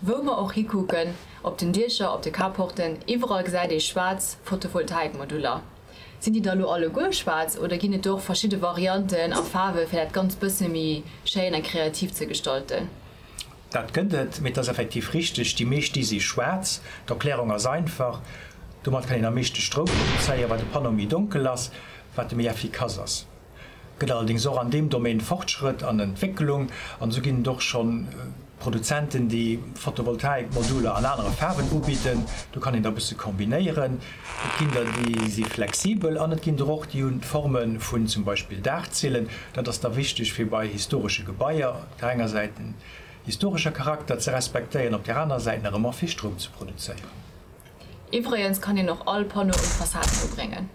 Wou mer och hikucken, op den Diecher, op de Carporten, iwwerall gesäit ee schwaarz Photovoltaikmoduller. Sinn déi da lo alleguer schwaarz oder ginn et do och verschidde Varianten a Faarwe fir dat Ganzt bësse méi schéin a kreativ ze gestalten? Dat gëtt et, mee et ass effektiv richteg, déi meescht déi si schwaarz. D'Erklärung ass einfach, domat kann een am meeschte Stroum produzéieren, wat de Panneau méi donkel ass, wat e méi effikass ass. Gëtt allerdéngs och an deem Domaine Fortschrëtt an Entwécklung an esou ginn et och schonn Produzenten, déi Photovoltaikmoduler an anere Faarwen ubidden. Do kann een da bësse kombinéieren. Et ginn der, déi si flexibel an et ginn der och, déi hunn d'Forme vun zum Beispill Daachzillen. Dat ass da wichteg, fir bei historesche Gebaier op der enger Säit den historescher Charakter ze respektéieren, op der anerer Säit nach ëmmer vill Stroum ze produzéieren. Iwwregens kann een och all Panneau un d'Fassad ubréngen.